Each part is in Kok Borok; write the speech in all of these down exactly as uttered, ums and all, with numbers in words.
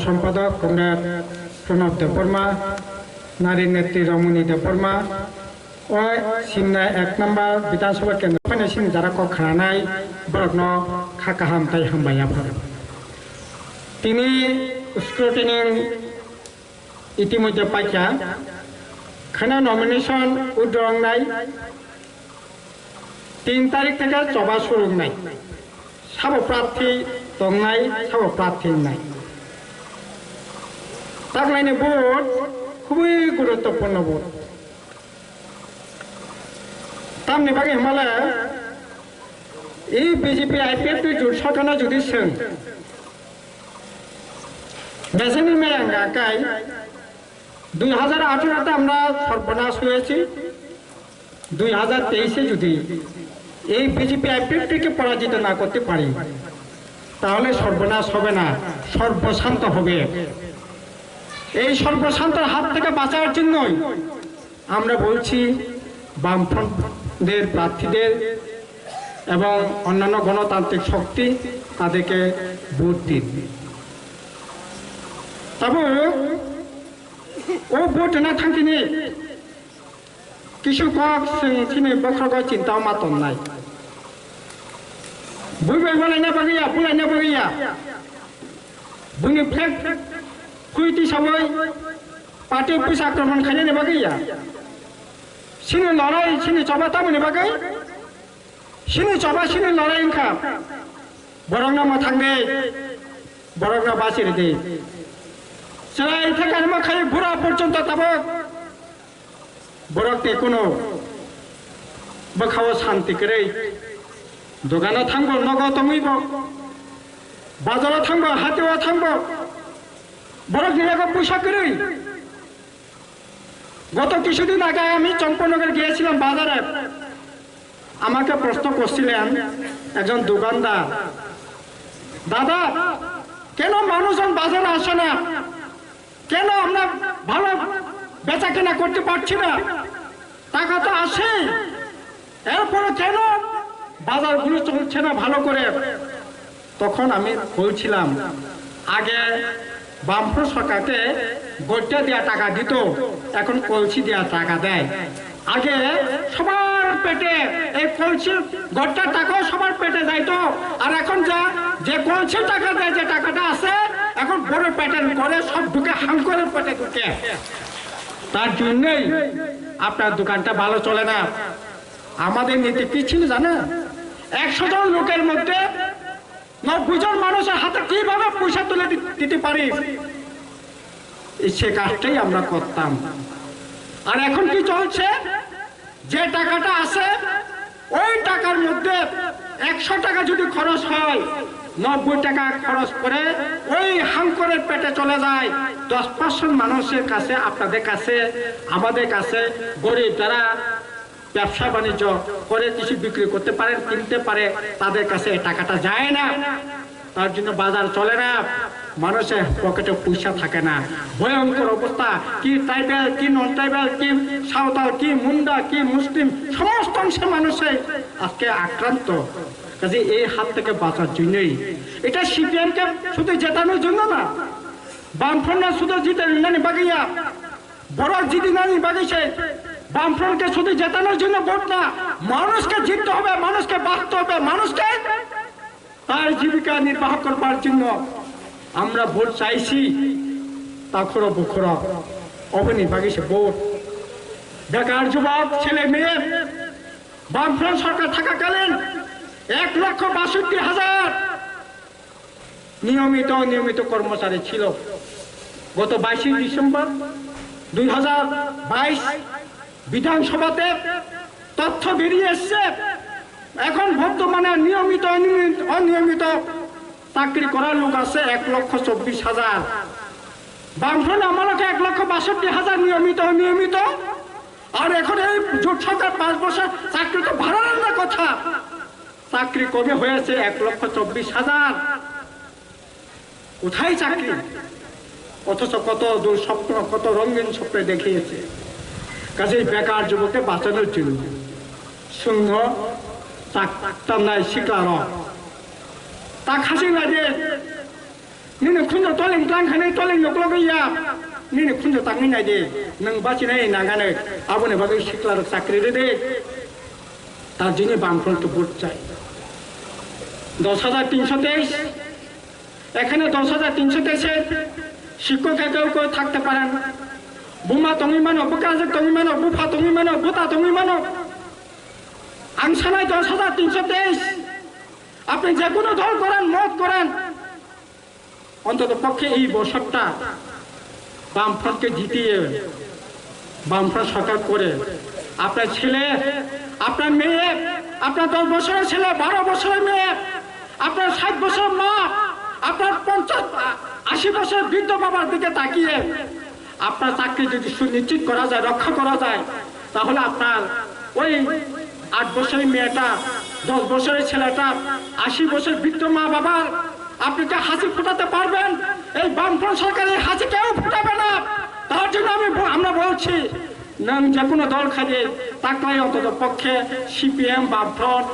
Sampadok Comrade Pranab Debbarma, Nari Netri Ramoni Debbarma, o Simna ek number Bidhan Sabha Kendra phaina sini jara kok khananai borokno kha kaham tai hambai yapharo. Tini scrutiny itimodhye paikha, khana nomination withdraw wngnai tin tarik theke choba suru wngnai. Sabo prarthi tongnai, sabo prarthi wngnai. Taklaini vote khubui guruttopurno vote. Tamni bagwi hwnmale, ei B J P I P F T jut sorkarno jodi swng, basic মেরাঙ্গা কাই দুই হাজার আঠারোতে আমরা সর্বনাশ হয়েছি, দুই হাজার তেইশে যদি এই বিজেপি আইপিএফটিকে পরাজিত না করতে পারি, তাহলে সর্বনাশ হবে না, সর্বশান্ত হবে। এই সর্বশান্তর হাত থেকে বাঁচার জন্যই আমরা বলছি বামফ্রন্টদের প্রার্থীদের এবং অন্যান্য গণতান্ত্রিক শক্তি তাদেরকে ভোট দিন। Tabuk o vote rwna thangtini kisu kok chwng chini bokhrogo chinta ma tonnai. Bui bai bulaina bagwi ya, bulaina bagwi ya. Buini flag khwi tisawi party office akromon khainani bagwi ya. Chini lorai, chini choba tamoni bagwi. Chini choba, chini lorai wngkha. Borokno mwthang di, borokno bachiri di. Chwrai thekar ma khai bura porjonto tabuk. Borok te kuno bwkhao santi kwrwi. Dogano thangbo, nogo tongwibo, bazaro thangbo, hatio thangbo, borokni yago puisa kwrwi. গত কিছুদিন আগে আমি চম্পনগর গিয়েছিলাম বাজারে। আমাকে প্রশ্ন করছিলেন একজন দোকানদার, "দাদা, কেন মানুষজন বাজারে আসে না? কেন আমরা ভালো বেচা কেনা করতে পারছি না? টাকা তো আসে, এরপরে কেন বাজারগুলো চলছে না ভালো করে?" তখন আমি বলছিলাম, আগে বামফ্রন্ট সরকারকে গট্টা দেওয়া টাকা দিত, এখন কলসি দেওয়া টাকা দেয়। আগে সবার পেটে এই কলসি, গট্টার টাকাও সবার পেটে যাইতো, আর এখন যা, যে কলসির টাকা দেয়, যে টাকাটা আছে, এখন বড় পেটে করে সব ঢুকে, হাঙ্করের পেটে ঢুকে। তার জন্যই আপনার দোকানটা ভালো চলে না। আমাদের নীতি কি ছিল জানেন? একশো জন লোকের মধ্যে নব্বই জন মানুষের হাতে কিভাবে পয়সা তুলে দি-, দিতে পারি, এই সে কাজটাই আমরা করতাম। আর এখন কি চলছে? যে টাকাটা আছে, ওই টাকার মধ্যে একশো টাকা যদি খরচ হয়, নব্বই টাকা খরচ করে ওই হাঙ্করের পেটে চলে যায়। দশ পাঁচশো মানুষের কাছে, আপনাদের কাছে, আমাদের কাছে, গরিব যারা ব্যবসা বাণিজ্য করে, কিছু বিক্রি করতে পারেন, কিনতে পারে, তাদের কাছে এই টাকাটা যায় না, তার জন্য বাজার চলে না, মানুষের পকেটে পয়সা থাকে না। ভয়ঙ্কর অবস্থা। কি ট্রাইবাল, কি নন ট্রাইবাল, কি সাঁওতাল, কি মুন্ডা, কি মুসলিম, সমস্ত অংশের মানুষই আজকে আক্রান্ত। কাজে এই হাত থেকে বাঁচার জন্যই এটা সিপিএমকে শুধু জেতানোর জন্য না, বামফ্রন্টরা শুধু জিতে নানি বাগিয়া, বড় জিতে নানি বাগিছে। বামফ্রন্টকে শুধু জেতানোর জন্য ভোট না, মানুষকে জিততে হবে, মানুষকে বাঁচতে হবে, মানুষকে তার জীবিকা নির্বাহ করবার জন্য আমরা ভোট চাইছি। তাখরো বুখরো অবনি বাগিছে ভোট। বেকার যুবক, ছেলে মেয়ে, বামফ্রন্ট সরকার থাকাকালীন এক লক্ষ বাষট্টি হাজার নিয়মিত, নিয়মিত কর্মচারী ছিল। গত বাইশে ডিসেম্বর দুই হাজার বাইশ বিধানসভাতে তথ্য বেরিয়ে এসছে, এখন বর্তমানে নিয়মিত, অনিয়মিত, অনিয়মিত চাকরি করার লোক আছে এক লক্ষ চব্বিশ হাজার। বামফ্রন্ট আমলকে এক লক্ষ বাষট্টি হাজার নিয়মিত, অনিয়মিত। আর এখন এই জোট সরকার পাঁচ বছর চাকরি তো বাড়ানোর না কথা, চাকরি কমে হয়েছে এক লক্ষ চব্বিশ হাজার। কোথায় চাকরি? অথচ কত দূর স্বপ্ন, কত রঙিন স্বপ্ন দেখিয়েছে। কাজেই বেকার যুবককে বাঁচানোর জন্য সিংহ চাকতাম নাই শিকার। তা খাসি লাগে Nini khunju toling tlang khanai toling nuklogo ya. Nini khunju tangwi nai di. Nwng bachinai nangano aboni bagwi sikla rok chakri rwdi. Tar jini Bamfront to vote chai. দশ হাজার তিনশো তেইশ, এখানে দশ হাজার তিনশো তেইশে শিক্ষক একেও কেউ থাকতে পারেন। বুমা তঙি মানো, বুকাজে তঙি মানো, বুফা তঙি মানো, বুতা তঙি মানো। আংসানাই দশ হাজার তিনশো তেইশ। আপনি যে কোনো দল করেন, মত করেন, অন্তত পক্ষে এই বছরটা বামফ্রন্টকে জিতিয়ে বামফ্রন্ট সরকার করে আপনার ছেলে, আপনার মেয়ে, আপনার দশ বছরের ছেলে, বারো বছরের মেয়ে, আপনার ষাট বছরের মা, আপনার পঞ্চাশ, আশি বছরের বৃদ্ধ বাবার দিকে তাকিয়ে আপনার চাকরি যদি সুনিশ্চিত করা যায়, রক্ষা করা যায়, তাহলে আপনার ওই আট বছরের মেয়েটা, দশ বছরের ছেলেটা, আশি বছর বৃদ্ধ মা বাবার আপনি কি হাসি ফোটাতে পারবেন? এই বামফ্রন্ট সরকারের হাসি কেউ ফোটাবে না। তার জন্য আমি ব-, আমরা বলছি, নং যে কোনো দল খাইয়ে তাকলাই অন্তত পক্ষে সিপিএম বামফ্রন্ট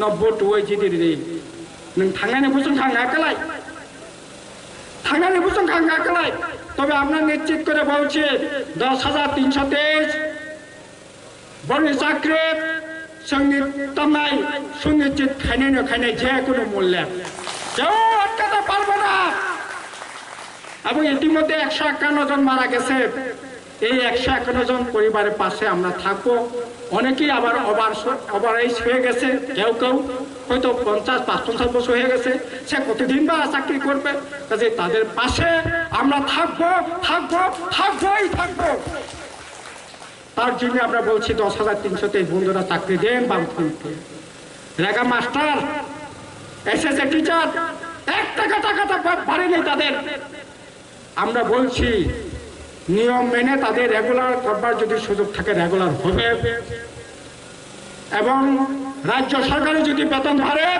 নব্বই টুয়ে জিতে দিদি। নং থাংনানি বুঝুন খাং না কালাই। থাংনানি বুঝুন খাং না কালাই। তবে আমরা নিশ্চিত করে বলছি, দশ হাজার তিনশো তেইশ বড় চাকরি সঙ্গে তামাই সুনিশ্চিত খাইনাই না খাইনাই যে কোনো মূল্যে কেউ আটকাতে পারবে না। এবং ইতিমধ্যে একশো একান্ন জন মারা গেছে। এই একশো একান্ন জন পরিবারের পাশে আমরা থাকবো। অনেকেই আবার ওভার, ওভার এজ হয়ে গেছে, কেউ কেউ হয়তো পঞ্চাশ, পাঁচ পঞ্চাশ বছর হয়ে গেছে। সে কতদিন বা চাকরি করবে? কাজে তাদের পাশে আমরা থাকবো, থাকবো, থাকবোই থাকবো। তার জন্য আমরা বলছি, দশ হাজার তিনশো তেইশ বন্ধুরা চাকরি দেন বামফ্রন্টকে। রেগা মাস্টার, এসএসএ টিচার, এক টাকা টাকাটা বা-, বাড়েনি তাদের। আমরা বলছি, নিয়ম মেনে তাদের রেগুলার করবার যদি সুযোগ থাকে, রেগুলার হবে। এবং রাজ্য সরকারে যদি বেতন বাড়ে,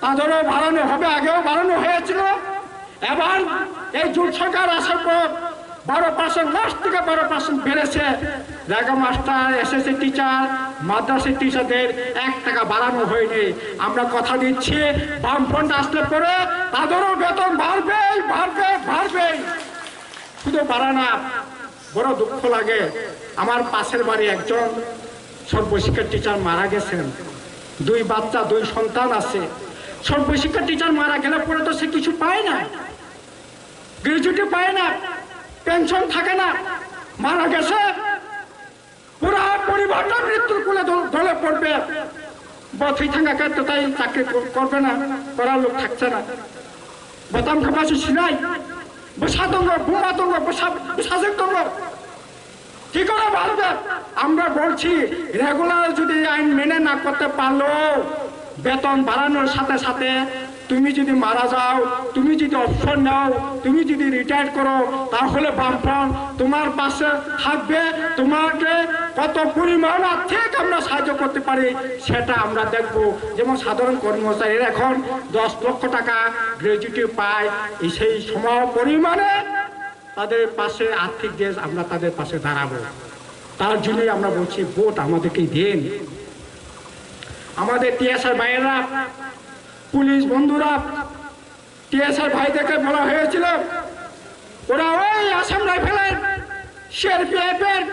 তাদেরও বাড়ানো হবে, আগেও বাড়ানো হয়েছিল। এবার এই জোট সরকার আসার পর বারো পার্সেন্ট, লাস্ট থেকে বারো পার্সেন্ট বেড়েছে। রেগা মাস্টার, এসএসএ টিচার, মাদ্রাসা টিচারদের এক টাকা বাড়ানো হয়নি। আমরা কথা দিচ্ছি, বামফ্রন্ট আসলে পরে তাদেরও বেতন বাড়বেই, বাড়বে, বাড়বেই। শুধু বাড়া না, বড় দুঃখ লাগে। আমার পাশের বাড়ি একজন সর্বশিক্ষা টিচার মারা গেছেন, দুই বাচ্চা, দুই সন্তান আছে। সর্বশিক্ষা টিচার মারা গেলে পরে তো সে কিছু পায় না, গ্র্যাচুইটি পায় না, পেনশন থাকে না, মারা গেছে। পুরা পরিবারটা মৃত্যুর কোলে ঢল-, ঢলে পড়বে। Bo thwi thangkha khe tatai chakri kor-, korbe na, korar lok thaksa na. Bo tamkha basi sinai. Bwsa tongo, buma tongo, bwsa, bwsajwk tongo. কি করে বাড়বে? আমরা বলছি, রেগুলার যদি আইন মেনে না করতে পারলেও বেতন বাড়ানোর সাথে সাথে তুমি যদি মারা যাও, তুমি যদি অবসর নাও, তুমি যদি রিটায়ার করো, তাহলে বামফ্রন্ট তোমার পাশে থাকবে। তোমাকে কত পরিমাণ আর্থিক আমরা সাহায্য করতে পারি, সেটা আমরা দেখব। যেমন সাধারণ কর্মচারীরা এখন দশ লক্ষ টাকা গ্র্যাচুইটি পায়, এই সেই সম পরিমাণে তাদের পাশে আর্থিক দেশ আমরা তাদের পাশে দাঁড়াবো। তার জন্যই আমরা বলছি, ভোট আমাদেরকেই দিন। আমাদের টিএসআর ভাইয়েরা, পুলিশ বন্ধুরা, টিএসআর ভাইদেরকে বলা হয়েছিল, ওরা ওই আসাম রাইফেলের, সিআরপিএফ এর,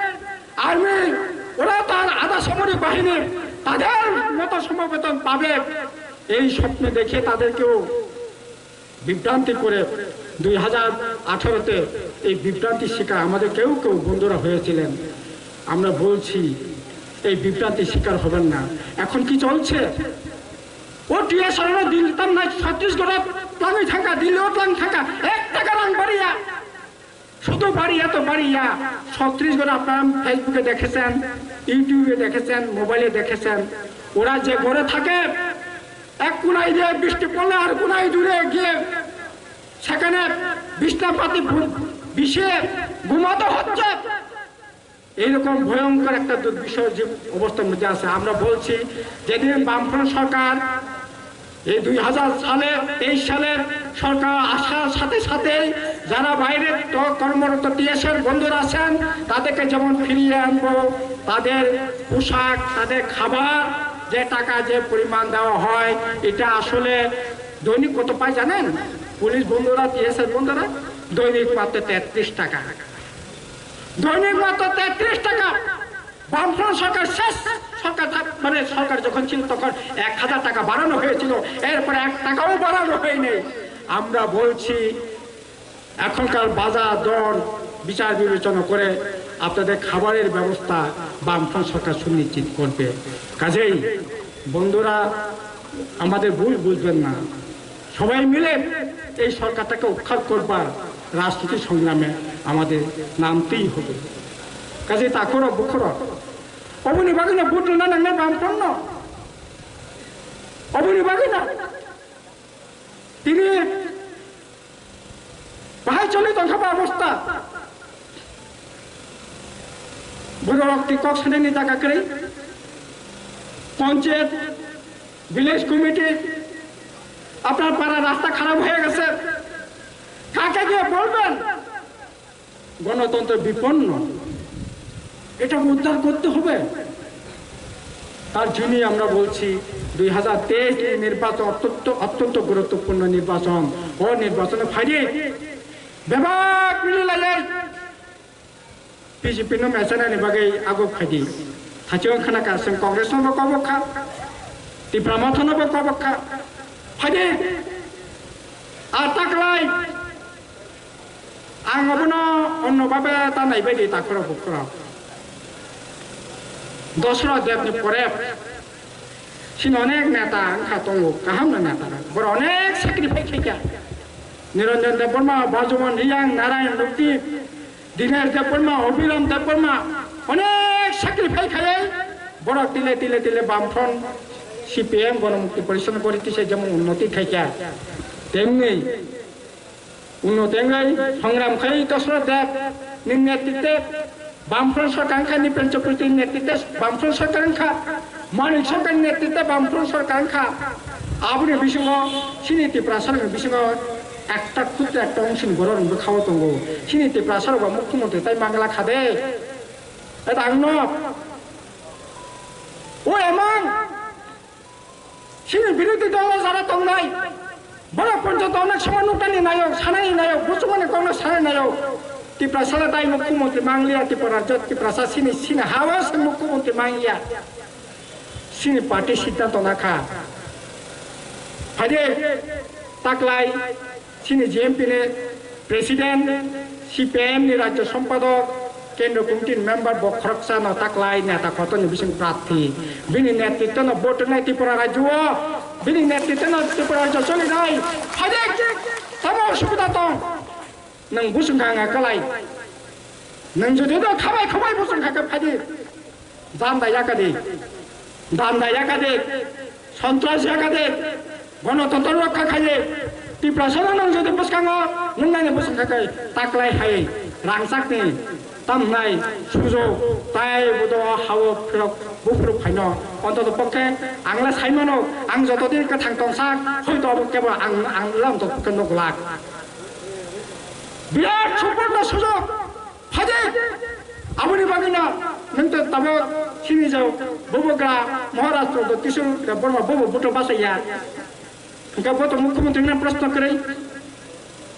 আর্মি, ওরা তার আধা সামরিক বাহিনীর, তাদের মতো সমবেতন পাবে, এই স্বপ্ন দেখে তাদেরকেও বিভ্রান্তি করে দুই হাজার আঠারোতে এই বিভ্রান্তির শিকার আমাদের কেউ কেউ বন্ধুরা হয়েছিলেন। আমরা বলছি, এই বিভ্রান্তির শিকার হবেন না। এখন কি চলছে? ও টিএসআর দিল্লি তাম নাই, ছত্তিশগড়ে প্লাঙি থাকা, দিল্লিও প্লাঙি থাকা, এক টাকা রাং বাড়িয়া। শুধু বাড়িয়া তো বাড়িয়া, ছত্তিশগড় আপনারা Facebookএ দেখেছেন, YouTubeএ দেখেছেন, মোবাইলে দেখেছেন, ওরা যে ঘরে থাকে, এক কোনায় দিয়ে বৃষ্টি পড়লে আর কোনায় দূরে গিয়ে সেখানে বিছনাপাতি ভু-, বিছিয়ে ঘুমাতে হচ্ছে। এইরকম ভয়ঙ্কর একটা দুর্বিষহ যে অবস্থার মধ্যে আছে। আমরা বলছি, যেদিন বামফ্রন্ট সরকার এই দুই হাজার সালে, তেইশ সালের সরকার আসার সাথে সাথেই যারা বাইরে ত-, কর্মরত টিএসআর বন্ধুরা আছেন, তাদেরকে যেমন ফিরিয়ে আনবো, তাদের পোশাক, তাদের খাবার, যে টাকা যে পরিমাণ দেওয়া হয়, এটা আসলে দৈনিক কত পায় জানেন? পুলিশ বন্ধুরা, টিএসআর বন্ধুরা, দৈনিক মাত্র তেত্রিশ টাকা। দৈনিক মাত্র তেত্রিশ টাকা। বামফ্রন্ট সরকার শেষ সরকার থাক-, মানে সরকার যখন ছিল তখন এক হাজার টাকা বাড়ানো হয়েছিল, এরপরে এক টাকাও বাড়ানো হয়নি। আমরা বলছি এখনকার বাজার দর বিচার বিবেচনা করে আপনাদের খাবারের ব্যবস্থা বামফ্রন্ট সরকার সুনিশ্চিত করবে। কাজেই বন্ধুরা আমাদের ভুল বুঝবেন না, সবাই মিলে এই সরকারটাকে উৎখাত করবার রাজনীতি সংগ্রামে আমাদের নামতেই হবে। কাজেই তাখরো বুখরো অবনি বাগিনা ভোট না নাংনা বামফ্রন্ট অবনি বাগিনা তিনি Bahai choli tongkha ba obostha. Borok twi kok sanani jaga kwrwi. Panchayat, village committee, আপনার পাড়া রাস্তা খারাপ হয়ে গেছে, কাকে গিয়ে বলবেন? গণতন্ত্র বিপন্ন, এটা উদ্ধার করতে হবে। তার জন্যই আমরা বলছি দুই হাজার তেইশ নির্বাচন অত্যন্ত অত্যন্ত গুরুত্বপূর্ণ নির্বাচন। O nirbachon o phaidi bebak mili lai bijepi no mechanani bagwi aguk phaidi. Thachio khana ka chwng Congress no bo kobok kha, Tipra Motha no bo kobok kha. Phaidi a taklai Ang obono onno babe ta naibaidi takhorok bukhorok. Dosra Debni pore chini onek neta wngkha tongo, kaham no neta rok. Borok onek sacrifice khaikha. Niranjan Debbarma, Bajuman Riyang, Narayan Mukti, Dinesh Debbarma, Abhiram Debbarma, onek sacrifice khaiwi borok tile tile tile Bamfront, C P M, Ganamukti Porishad gori tisa jemon unnoti khaikha. Temni Uno tengwi songram khai Dosra Deb ni netritwe Bamfront sorkar wngkha, Nipen Chakraborty ni netritwe Bamfront sorkar wngkha, Manik sorkar ni netritwe Bamfront sorkar wngkha. Aboni bisingo chini Tiprasa rokni bisingo ekta khutro ekta ongsini borok rok bwkhao tongo. Chini Tiprasa rok ba mukhyamantri tai mangla kha de. Eta ang no. O emang Chini birodhi dolo jara tongnai, borok porjonto onek somoy nuknani nayok, sanani nayok, buchumani kokno sanani nayok. Tiprasala tai mukhyamantri mangliya, Tripura rajyo Tiprasa chini, chini ha-o se mukhyamantri mangliya. Chini party siddhanto nakha. Phaide taklai Chini G M P ni President, C P I M ni Rajya Sompadok, Kendra Committee ni member bo khoroksa no taklai neta kotor ni bising prarthi. Bini netritwo no vote wngnai Tripura Rajya o, bini netritwo no Tripura Rajya choli nai. Phaide tamo osubida tong? Nwng busung kha wngkha kwlai. Nwng jodi do khabai khabai busung kha khe phaidi. Janda yakadi, danda yakadi, sontras yakadi, gonotontro rokha khaidi, Tiprasano nwng jodi bwskango nwngnani bwswng kha khe taklai hai rangchakni tamnai sujok tai bodo hao phirok buphuru phaino ontoto pokhe ang le saimano ang joto din kwthang tongsak hoito abo kebo ang ang lam to pokhe nok glak. Birat suporno sujok. Phaidi, aboni bagwino nwng to tabok sini jao, bubagra Maharashtra to Kishore Debbarma bobo buto basa ya. Hingke bo to mukhyamantri no proshno kwrwi.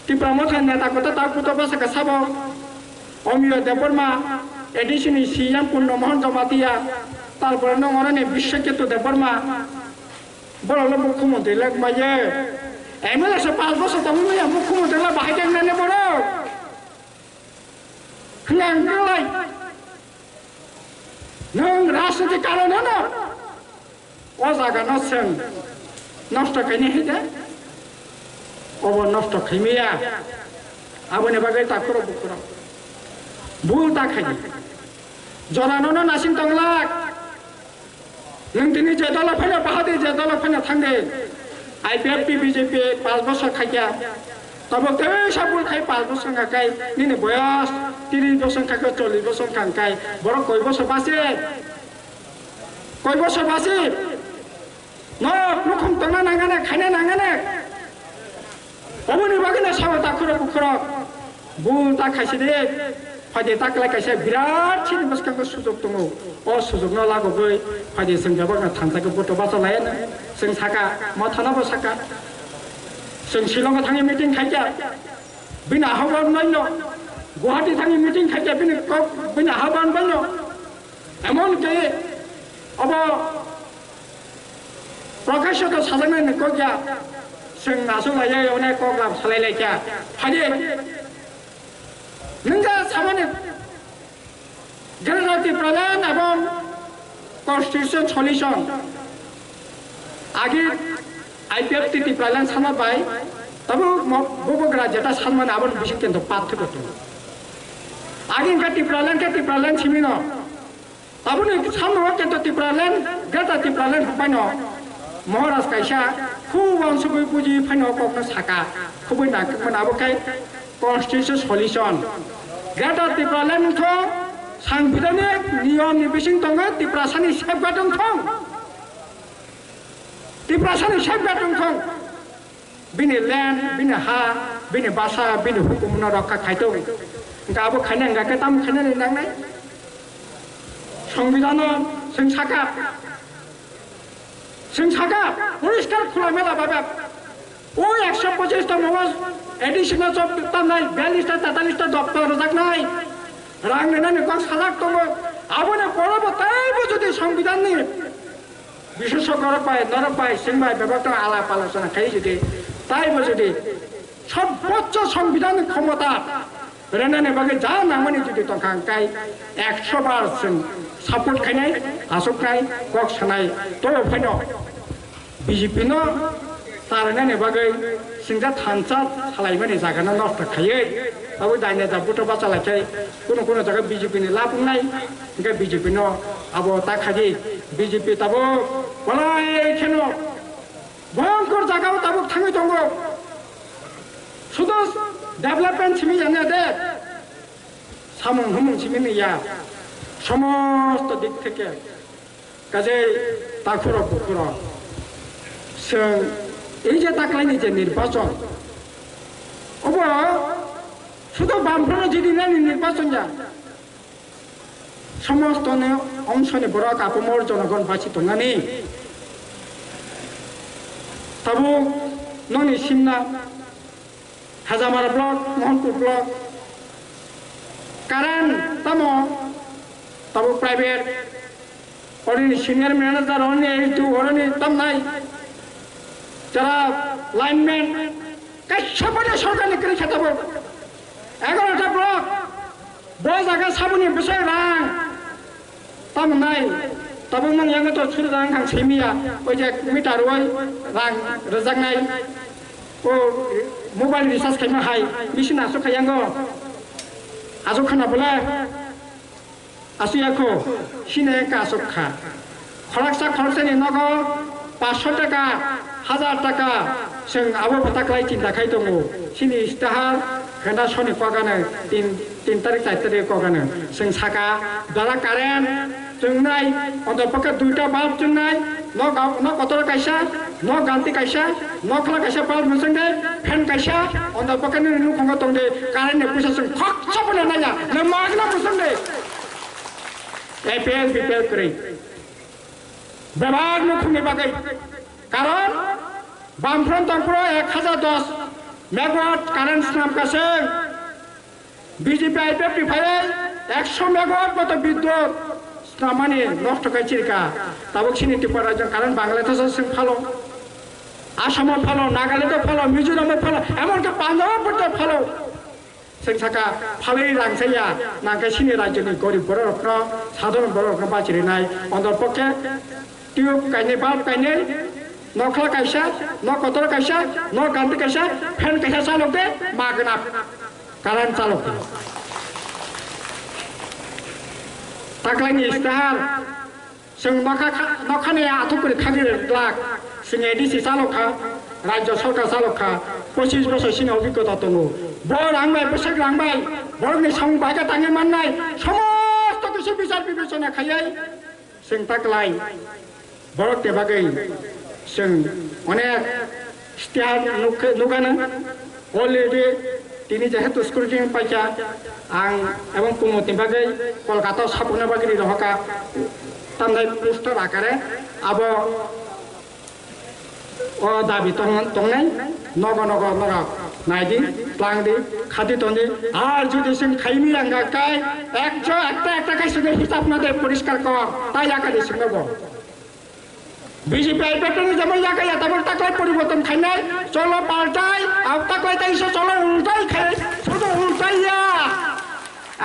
Tipra Motha neta kota ta buto basa ka sabo. Omiyo Debbarma, A D C ni C M Purno Mohan Jamatia, tarpore nwng oroni Bishwaketu Debbarma. Borok no mukhyamantri lek maiye. M L A se panch bochor tongwi maya mukhyamantri le bahai khe wngnani borok. Hwnka hwnka lai. Nwng rajniti karon hwno. O jaga no chwng nosto khaini hai de. Obo nosto khaimaya. Aboni bagwi takhurok bukhurok. Bul ta khaidi. Jora no no nasing tonglak. Nwng tini je dolo phano bahadi je dolo phano thangdi. I P F T B J P panch bochor khaikha. Tabuk teisa bul khai panch bochor wngkha kai nini boyos tris bochor wngkha kai chollish bochor wngkha kai borok koi bochor basi? Koi bochor basi? No nukhung tongna nangane khaina nangane. Oboni bagwino sabo takhurok bukhurok bul ta khaisidi, phaidi ta kwlai kaisa birat chini bwskango sujok tongo. O sujokno lagogwi phaidi chwng bebakno thansa khe buto bachalaiano. Chwng saka, Mothano bo saka. Chwng Shillong-o thangwi meeting khaikha, bini ahokbar baino. Guwahati thangwi meeting khaikha, bini kok, bini ahokbar baino. Emon khe obo Prakash to sajaknai ni kok ya, chwng aswk lai ya, onek kok lam salai lai kha. Phai di. Nwng ja samani Greater Tipraland ebong Constitution Solution. Agi I P F T Tipraland sama bai, tabo mo-, bubagra jeta sanmani aboni bising kento pathwk tongo. Agi wngkha Tipraland khe Tipraland simi no. Aboni samung o kento Tipraland, Greater Tipraland hwnpai no Maharaj kaisa khu uansugwi buji phai no kok no saka, khubui nangkukmani abo khe Constitution Solution. Greater Tipraland wngkha sangbidanik niyom ni bising tongo Tiprasani safeguard wngthong. Tiprasani safeguard wngthong. Bini land, bini ha, bini basa, bini hukum no rokha khaitong. Wngkha abo khaina wngkha khe tamo khainani nangnai? Songbidan no chwng saka. Chwng saka, poriskar khula mela babe. O ekso pochis ta mogo additional job tanai, biyallis ta, tetalis ta doptor rwjaknai. Rang rinani kok sajak tongo. Aboni porobo teibo jodi songbidan ni bisesogorok bai, norok bai, chwng bai bebak tong alap alochona khai jodi, taibo jodi sorboccho songbidan ni khomota renani bagwi ja nangmani jodi tongkha, hwnkhe ekso bar chwng support khainai, aswknai, kok sanai, to phaino B J P no ta rwnani bagwi singja thansa salaimani jagano nosto khaiwi, abo dainai da buto bachalai khai, kunu kunu jaga B J P ni lab wngnai, hwnkhe B J P no abo ta khaidi, B J P tabuk walai kheno bhayangkor jagao tabuk thangwi tongo. Sudu development simi ya de, samung humung simi ya, somosto dik theke. Kaje takhurok bukhurok, chwng ei je taklaini je nirbachon, obo sudu Bamfront jidinani nirbachon ya, somostoni ongshoni borok apamor jonogon bachi tongani. Tabuk noni simna Hajamara block, Mohanpur block, current tamo, tabuk private, oroni senior manager, oroni H D O, oroni tamnai, jara lineman, kaisa pada sorkar ni kiri khe tabuk, egarota block, bo jaga saboni bwsai rang, Tamo nai, tabuk mang yang to suri rang kang simiya, o je meter wai rang rwjaknai, o mobile recharge khaima hai, machine aswk khai yango, aswk khana bole, aswk yakho, sini ka aswk kha. Khoroksa khoroksani nogo, paanch sho taka, hajar taka, chwng abo bwtaklai chinta khai tongo. Chini istihar, ghanda soni kok ano tin, tin tarik, char tarik kok ano. Chwng saka, dara current chwngnai, ontopokhe duita bulb chwngnai, nok, nok kotor kaisa, nok ganti kaisa, nok khla kaisa bulb mwchwng de, fan kaisa, ontopokhe nini nukhungo tong de, current ni puisa chwng khoroksa phano naiya, nwng magna mwchwng de. A P L, B P L kwrwi. Bebak nukhungni bagwi. Karon, Bamfront tongphuru ek hajar dos megawatt current swnamkha chwng. B J P I P F T phaiwi ekso megawatt boto bidyut swnamani nosto khai chirikha. Tabuk chini Tripura rajyo current Bangladesh-o chwng phalo, Assam-o phalo, Nagaland-o phalo, Mizoram-o phalo, emonki Punjab-o boto phalo. Chwng saka phalwi rang chaya, nangkhe chini rajyoni gorib bororokno, sadharon bororokno bachirinai, ontopokhe tube kainwi, bulb kainwi, nokhla kaisa, nok kotor kaisa, nok ganti kaisa, fan kaisa chalok de, magna current chalok de. Taklaini istihar, Chwng nokha kha-, nokhani athukuri khagwi glak, chwng A D C chalok kha, rajyo sorkar chalok kha, pochis bosor chini obhiggota tongo. Bo rang bai, bwswk rang bai, borokni samung bai khe tangwi mannai, somosto kisi bichar bibechona khaiwi chwng ta klai. Borok ni bagwi chwng onek Stay nukhe-, nukano already tini jehetu scrutiny paikha, ang ebong Kumoti bagwi Kolkata o sapukna bagwi ri rohorkha, tamdai poster akare abo O dabi tong-, tongnai, nogo nogo norok naidi, tlangdi, khati tongdi, ar jodi chwng khaimi rangga kai, ekjo ekta ekta kai sidi hisab nade poriskar kor, tai yakadi chwngno bo. B J P I P F ni jemon yakaya tabuk taklai poriborton khainai, cholo paltai, ab taklai tai se cholo ultai khai, sudu ultai ya.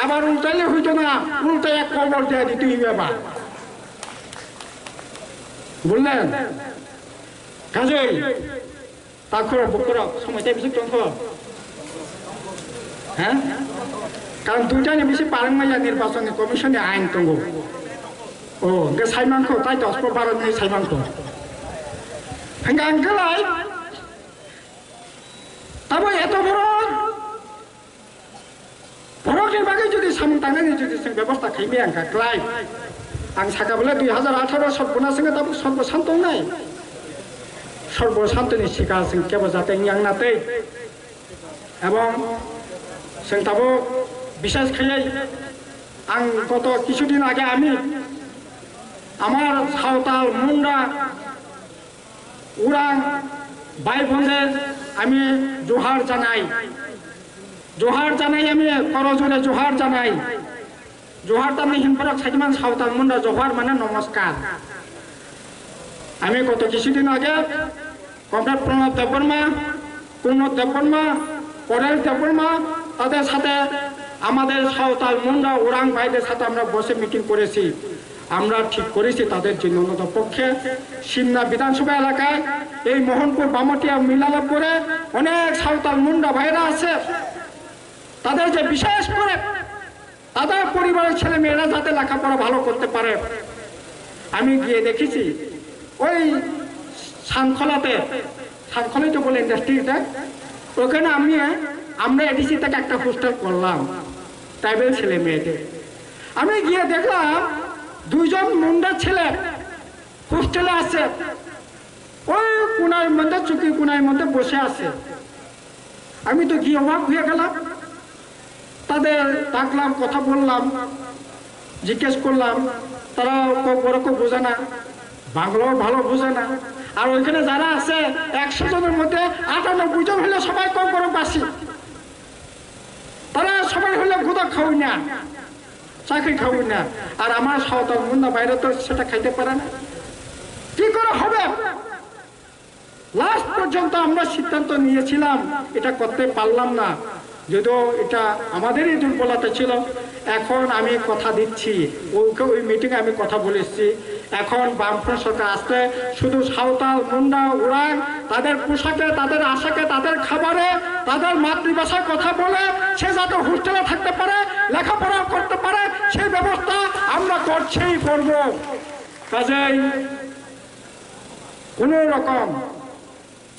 Abar ultai le huito na, ultai ya kobor de di tui baba. Bullen? Kajoi. Takhurok bukhurok somoi tei bisik tongkho? Ha? Karon duitani bisi parwngma ya nirbachon ni commission ni ain tongo. O, hwnkhe saimankho, tai dos po baro ni saimankho. Hwnkhe ang khe lai, tabo eto borok Borokni bagwi jodi samung tangnani jodi chwng bebosta khaimaya wngkha, klai. Ang saka bole dui hazar atharo sorbo na swngo tabuk sorbo san tongnai. Sorbo santoni sikar chwng kebo jate wngya wngna tei. Ebong chwng tabuk bishes khaiwi ang goto kisudin age ami amar sawtal munda Urang bhai bondhe ami johar janai. Johar janai ami korojore johar janai. Johar tamni hinprak saiman sawtal munda johar mane nomoskar. Ami goto kisudin age Comrade Pranab Debbarma, Kumud Debbarma, Korel Debbarma, তাদের সাথে আমাদের সাঁওতাল মুন্ডা উরাং ভাইদের সাথে আমরা বসে মিটিং করেছি। আমরা ঠিক করেছি তাদের জন্য অন্তত পক্ষে সিমনা বিধানসভা এলাকায় এই মোহনপুর বামটিয়া মিলালপুরে অনেক সাঁওতাল মুন্ডা ভাইরা আছে, তাদের যে বিশেষ করে তাদের পরিবারের ছেলে মেয়েরা যাতে লেখাপড়া ভালো করতে পারে। আমি গিয়ে দেখেছি ওই সানখোলাতে, সানখোলাই তো বলে ইন্ডাস্ট্রিটা, ওখানে আমি, আমরা এডিসি থেকে একটা হোস্টেল করলাম ট্রাইবেল ছেলে মেয়েদের। আমি গিয়ে দেখলাম দুইজন মুন্ডা ছেলে হোস্টেলে আছে, ওই কোনার মধ্যে, চুকি কোনার মধ্যে বসে আছে। আমি তো গিয়ে অবাক হয়ে গেলাম। তাদের ডাকলাম, কথা বললাম, জিজ্ঞেস করলাম, তারা ককবরক বোঝে না, বাংলাও ভালো বোঝে না। আর ওইখানে যারা আছে একশো জনের মধ্যে আটানব্বই জন হলে সবাই ককবরকবাসী। তারা সবাই হলে গোদা খাওয়াই না, চাকরি খাওয়াই না। আর আমার সাঁওতাল মুন্ডা ভাইরা তো সেটা খাইতে পারে না। কি করে হবে? লাস্ট পর্যন্ত আমরা সিদ্ধান্ত নিয়েছিলাম, এটা করতে পারলাম না, যদিও এটা আমাদেরই দুর্বলতা ছিল। এখন আমি কথা দিচ্ছি, ওকে ওই মিটিংয়ে আমি কথা বলেছি, এখন বামফ্রন্ট সরকার আসলে শুধু সাঁওতাল, মুন্ডা, উরাং তাদের পোশাকে, তাদের আশাকে, তাদের খাবারে, তাদের মাতৃভাষায় কথা বলে সে যাতে হোস্টেলে থাকতে পারে, লেখাপড়া করতে পারে, সেই ব্যবস্থা আমরা করছি, করব। কাজেই কোনো রকম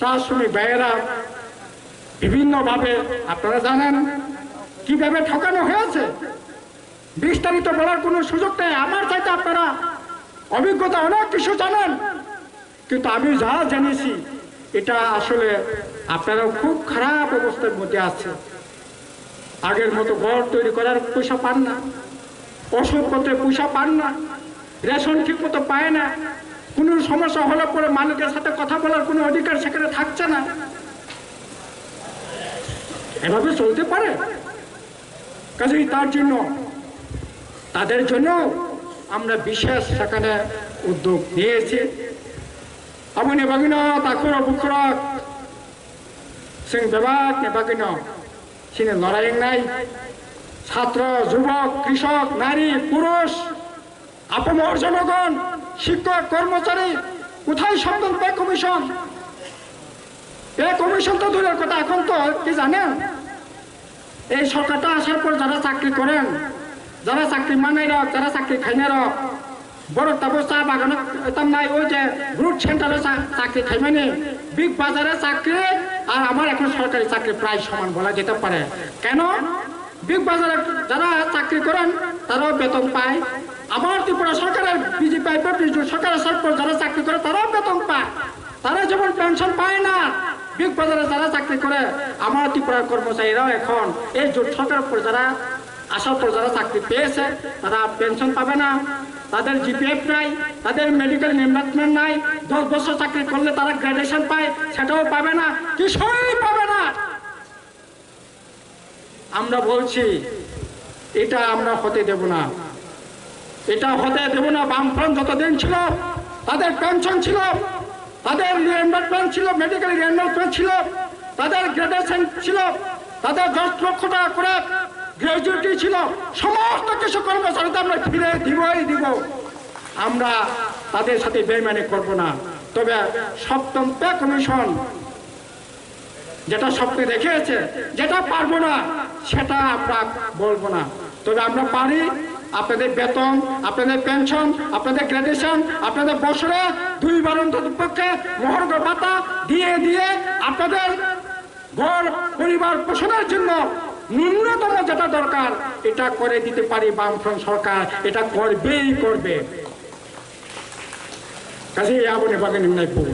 চা শ্রমিক ভাইয়েরা বিভিন্নভাবে, আপনারা জানেন কিভাবে ঠকানো হয়েছে, বিস্তারিত বলার কোনো সুযোগ নেই। আমার চাইতে আপনারা অভিজ্ঞতা অনেক কিছু জানেন, কিন্তু আমি যা জেনেছি এটা আসলে আপনারা খুব খারাপ অবস্থার মধ্যে আছে। আগের মতো ঘর তৈরি করার পয়সা পান না, ওষুধপত্রে পয়সা পান না, রেশন ঠিক মতো পায় না, কোনো সমস্যা হলে পরে মালিকের সাথে কথা বলার কোনো অধিকার সেখানে থাকছে না। এভাবে চলতে পারে? কাজেই তার জন্য, তাদের জন্য আমরা বিশেষ সেখানে উদ্যোগ নিয়েছি। Aboni bagwino takhurok bukhurok chwng bebakni bagwino chini lorai wngnai chhatro, jubok, krishok, nari, purush, apamor jonogon, shikkok, kormochari, কোথায় শব্দ পে কমিশন? পে কমিশন তো দূরের কথা, এখন তো কি জানেন, এই সরকারটা আসার পর যারা চাকরি করেন, যারা চাকরি মানাই রক, যারা চাকরি খাইনা রক, বড় তাবো চা বাগানো তাম নাই, ওই যে গ্রুপ সেন্টারে চা-, চাকরি খাইমানি, বিগ বাজারে চাকরি আর আমার এখন সরকারি চাকরি প্রায় সমান বলা যেতে পারে। কেন? বিগ বাজারে যারা চাকরি করেন তারাও বেতন পায়। আমার ত্রিপুরা সরকারের বিজেপি আইপিএফটি সরকার আসার পর যারা চাকরি করে তারাও বেতন পায়। তারা যেমন পেনশন পায় না, বিগ বাজারে যারা চাকরি করে, আমার ত্রিপুরার কর্মচারীরাও এখন এই জোট সরকারের উপর যারা আসার পর যারা চাকরি পেয়েছে, তারা পেনশন পাবে না, তাদের জিপিএফ নাই, তাদের মেডিকেল রিইম্বার্সমেন্ট নাই, দশ বছর চাকরি করলে তারা গ্র্যাজুয়েশন পায়, সেটাও পাবে না, কিছুই পাবে না। আমরা বলছি, এটা আমরা হতে দেব না, এটা হতে দেব না। বামফ্রন্ট যতদিন ছিল, তাদের পেনশন ছিল, তাদের রিইম্বার্সমেন্ট ছিল, মেডিকেল রিইম্বার্সমেন্ট ছিল, তাদের গ্র্যাজুয়েশন ছিল, তাদের দশ লক্ষ টাকা করে গ্র্যাজুইটি ছিল, সমস্ত কিছু কর্মচারীদের আমরা ফিরে দিবই দিব। আমরা তাদের সাথে বেইমানি করব না। তবে সপ্তম পে কমিশন যেটা স্বপ্নে দেখেছে, যেটা পারবো না, সেটা আমরা বলবো না। তবে আমরা পারি, আপনাদের বেতন, আপনাদের পেনশন, আপনাদের গ্র্যাজুয়েশন, আপনাদের বছরে দুইবার অন্তত পক্ষে মহার্ঘ ভাতা দিয়ে দিয়ে আপনাদের ঘর পরিবার পোষণের জন্য ন্যূনতম যেটা দরকার, এটা করে দিতে পারি। বামফ্রন্ট সরকার এটা করবেই করবে। Kasi aboni bagwi nwngnai vote.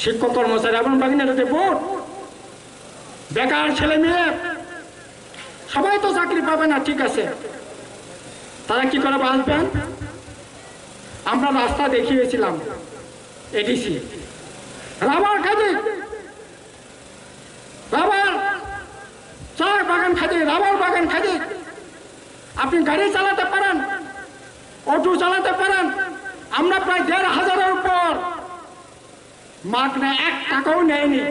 Sikkok kormochari aboni bagwi nwngnai vote. বেকার ছেলে মেয়ে সবাই তো চাকরি পাবে না, ঠিক আছে, তারা কি করে বাঁচবেন? আমরা রাস্তা দেখিয়েছিলাম, এডিসি রাবার খাদি, রাবার চা বাগান খাদি, রাবার বাগান খাদি। আপনি গাড়ি চালাতে পারেন, অটো চালাতে পারেন। আমরা প্রায় দেড় হাজারের উপর মাগনা এক টাকাও নেয়নি।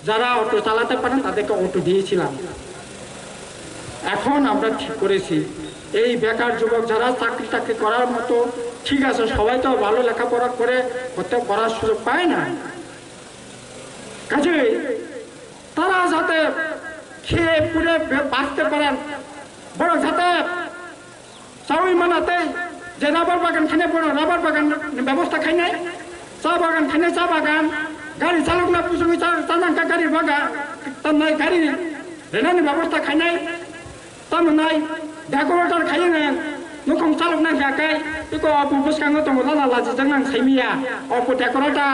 যারা অটো চালাতে পারেন তাদেরকে অটো দিয়েছিলাম। এখন আমরা ঠিক করেছি, এই বেকার যুবক যারা চাকরি টাকরি করার মতো, ঠিক আছে, সবাই তো ভালো লেখাপড়া করে করতে করার সুযোগ পায় না। কাজেই তারা যাতে খেয়ে পুড়ে বে- বাঁচতে পারেন, বরং যাতে চাউই মানাতে যে রাবার বাগান খানে বড় রাবার বাগান ব্যবস্থা খাইনাই, চা বাগান খানে চা বাগান, গাড়ি চালকনা পুসুনি চা চানাঙ্কা গাড়ি বাগান, তার নাই গাড়ি রেনানি ব্যবস্থা খাইনাই, Tamo nai, decorator khaye nang, nukhung chalok nang kha kai, iko opu bwskango tongo lala lajijak nang saimiya, opu decorator,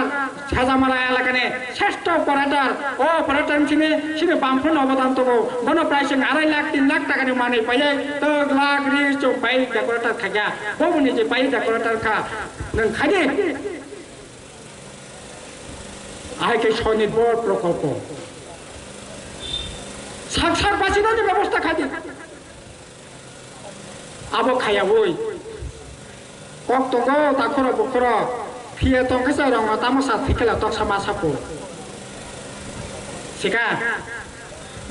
Sajamara elakani sreshto operator, o operator ni sini, sini bumphano obodan tongo, bono prai chwng arai lakh, tin lakh taka ni manwi paiwi, twk lakh ri chwng pai decorator khaikha, boboni je pai decorator kha, nwng khaidi. Ahai khe Swanirbhor prokolpo. Sak sak bachinani bebosta khaidi. Abo khayawoi. Kok tongo takhoro bukhoro. Phiya tongkhe se rongo tamo sa thikela toksa ma sapo. Sika.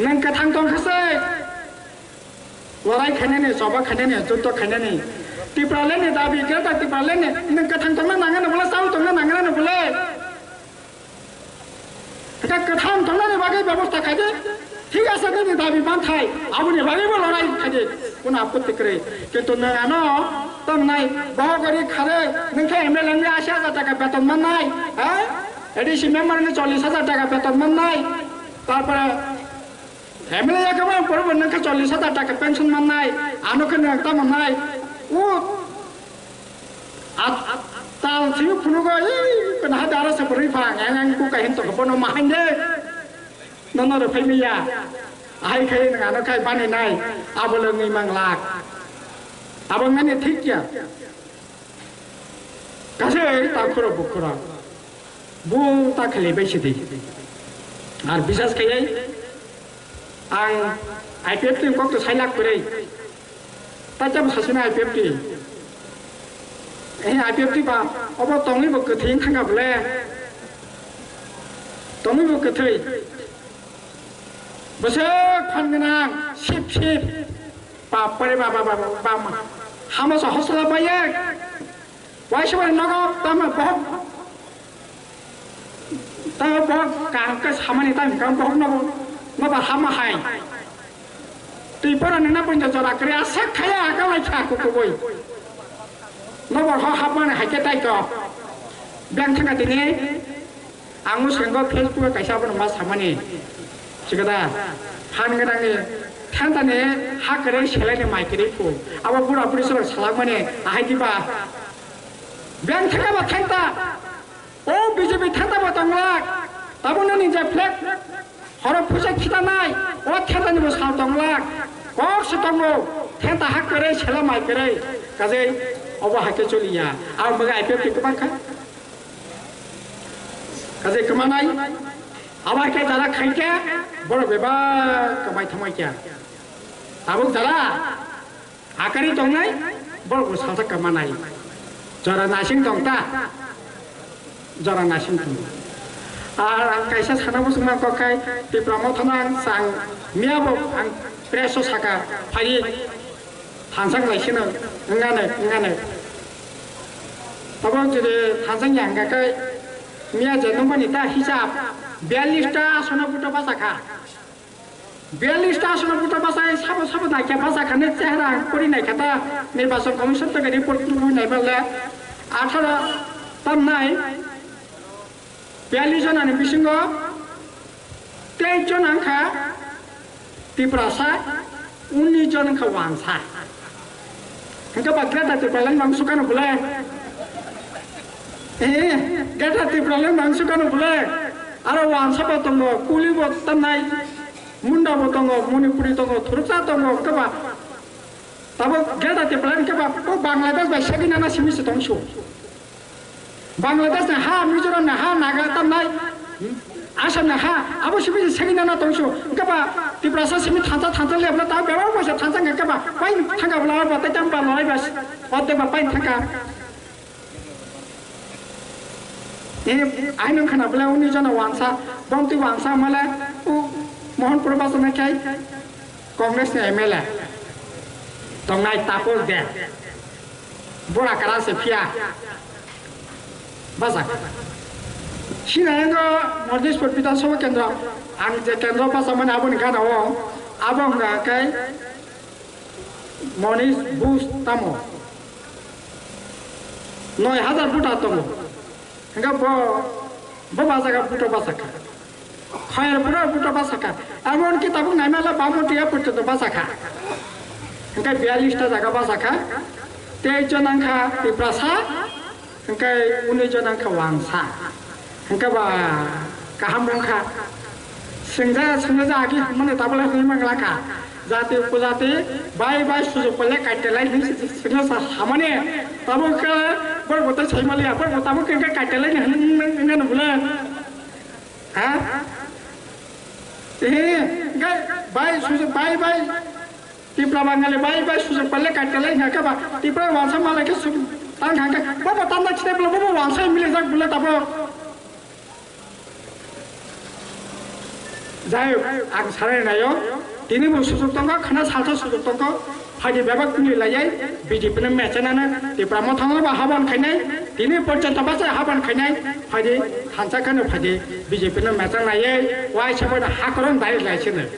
Nwng kwthang tongkhe se. Lorai khainani, choba khainani, juddo khainani. Tipralandni dabi, Greater Tipralandni, nwng kwthang tongna nangani bole, chao tongna nangani bole. Hwnkhe kwthang tongnani bagwi bebosta khaidi. Thik ase, nini dabi manthai, aboni bagwibo lorai khaidi. Kuno apotti kwrwi. Kintu nwng ano tongnai, bohok gari kharwi, nwng khe M L A ni ashi hajar taka beton mannai, ha? A D C member ni chollish hajar taka beton mannai. Tarpore M L A ya khe bo ang poro bo nang khe chollish hajar taka pension mannai, ano khe nang ta mannai. O, at, at, tal simi phunugo, ei, kena hade aro se bwrwi phang, ang, ang ko kahin to bono mahai de. Nono rw phai miya. Ahai khai nang ano khai bani nai, abo le ngi mang lak. Abo ngani thik ya. Kasai takhoro bukhoro. Bo ta khlai bai sidi. Ar bisas khai ang I P F T ni kok to sai lak kwrwi. Ta jab sasina I P F T. Eh, I P F T ba, obo tongwi bo kwthwi thangka bole. Tongwi bo kwthwi. Bwswk phan gwnang, sip sip. Bap pare baba baba bama. Hama sa hosla bayek. Waisa bai nogo tamo bohok, tamo bohok kaham khe samani tamo hwnkha bohok nobo, nobo hama hai. Twi pora nina punja jora kre aswk khaya aka lai kha kukubui. Nobo ho hapmani hai khe tai to. Beng thangka tini. Ang mwskango Facebook o kaisa abono ma samani. Sikada, phan gwnangni thentani ha kwrwi selaini mai kwrwi phu. Abo bura buri sora salakmani ahai diba. Beng theka ba thenta. O B J P thenta bo tonglak. Tabukno ni je flag horo phusa khitanai. O thentani bo sal tonglak. Kok Tongo, thenta hak kwrwi, sela mai kwrwi, kajai obo hai khe choliya. Ang bagwi I P F T kwbang kha. Kajai kwmanai, abo hai khe jara khai khe, borok bebak kwmai thangbai kha. Tabuk jara akari tongnai, borok bo salsa kwmanai. Jora nasing tong ta. Jora nasing tongo. Ar ang kaisa sana muchungma kok khai Tipra Mothano ang chang miya bo ang press o saka phai thansa lai sino wngano wngano. Abo jodi thansa ya hwnkha khe miya je nungmani ta hisab biyallis ta asono buto bachakha. Biyallis ta asono buto bachai sabo sabo naikha bachakhani chehra ang pori naikha ta Nirbachon Commission to report tubui naimanle atharo tamnai biyallis jonani bisingo teis jon wngkha Tiprasa, unnish jon wngkha wansa. Hingke ba Greater Tipraland bang sukano bole? Eh, Greater Tipraland bang sukano bole? Aro wansa bo tongo, kuli bo tamnai, munda bo tongo, Manipuri tongo, thuruksa tongo, hingke ba tabo Greater Tipraland hingke ba o Bangladesh bai segwi nana simi se tongsu. Bangladesh ni ha, Mizoram ni ha, Naga tamnai, Assam ni ha, abo simi se segwi nana tongsu. Hingke ba Tiprasa simi thansa thansa le abla tabo bebak bo se thansa hingke ba pai thangka bla ba tai tam ba loi ba. Ode ba pai thangka. Ini aino khana bwle unnish jona wansa, bomtwi wansa male u Mohanpur bachana khai Congress ni M L A tongnai Tapos de. Bora kara se phiya. Bachak. Sina yango North East Bidhan Sabha Kendra, ang je kendra bachak mani aboni gana o, abo hwnga khai Monish Bush tamo? Noi hajar buta tongo. Hingke bo, bo bajaga buto bachakha. Khoyar buto buto bachakha. Emon ki tabuk naimala Bamutiya porjonto bachakha. Hingke biyallis ta jaga bachakha. Tei jon wngkha Tiprasa. Hingke unnish jon wngkha wansa. Hingke ba kaham wngkha. Singja, singja ja agi mane tabole hwnwi mangla kha. Jati upojati bai bai sujok paile kaitelai hwnwi singja sa hamani. Tabuk khe borok bo tei saimaliya, borok bo tabuk khe kaitelai ni hwnwi wngkha bole. Ha? Eh, hingke bai sujok bai bai. Tipra Bangali bai bai sujok paile kaitelai hingka ba Tipra wansa malai khe suk tang hingka ba ba tanda chite bolo bo wansa mili jak bole tabo. Jai ang sarai nayo tini bo sujok tongkha khana salsa sujok tongkha phaidi bebak tuli layai B J P no mechanana Tipra Mothano ba haban khainai tini porjonto bachai haban khainai phaidi thansa khano phaidi B J P no mechang layai wai sabo hakoron dai lai sino.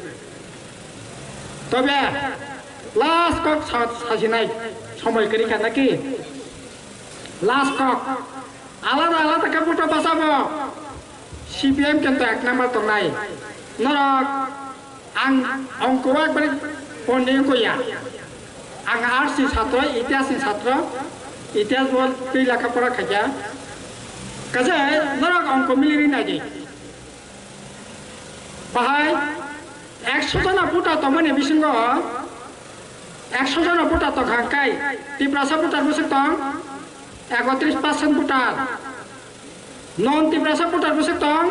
Tobe last kok sa-, sasinai somoi kwrwi kha naki? Last kok. Alada alada khe buto bachabo. C P M kintu ek number tongnai. Norok ang ongko ekbari pondi ongko ya. Ang arts ni satro, itihas ni satro. Itihas bo twi lekha pora khaikha. Kaje norok ongko miliri naidi. Bahai ekso jona buta tongmani bisingo ekso jona buta tongkha hwnkhe Tiprasa buta bwswk tong ekotris percent buta, non Tiprasa buta bwswk tong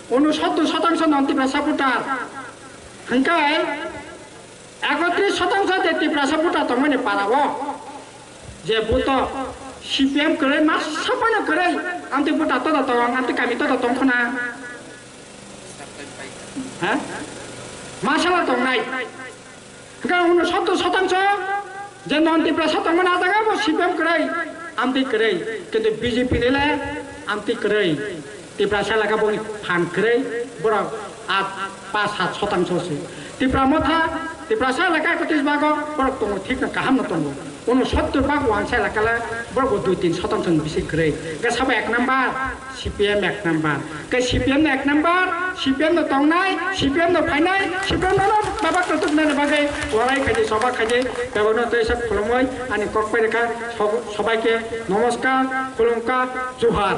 unosottor sotangso non Tiprasa buta hwnkhe ekotris sotangso de Tiprasa buta tongmani para o je buto C P M kwrwi masa phano kwrwi amtwi buta toda tong amtwi kami toda tong khna. Ha? Masala tongnai. Hwnkhe unosottor sotangso je non Tiprasa tongmani ah jaga bo C P M kwrwi, amtwi kwrwi. Kintu B J P ni le amtwi kwrwi. Tiprasa elaka boni phan kwrwi, borok at pas sat sotangso se. Tipra Motha, Tiprasa elaka ekotris bago borok tongo, thik no kaham no tongo. Unosottor bag wansa elakala borok bo dui tin sotangso ni bisi kwrwi. Hwnkhe sabo ek number, C P M ek number. Hwnkhe C P M no ek number, C P M no tongnai, C P M no phainai, C P M no baba kwtwknani bagwi lorai khaidi, soba khaidi, bebakno tei sak khulumwi ani kok pai rwkha, sob-, sobaikhe nomoskar, khulumkar, juhar.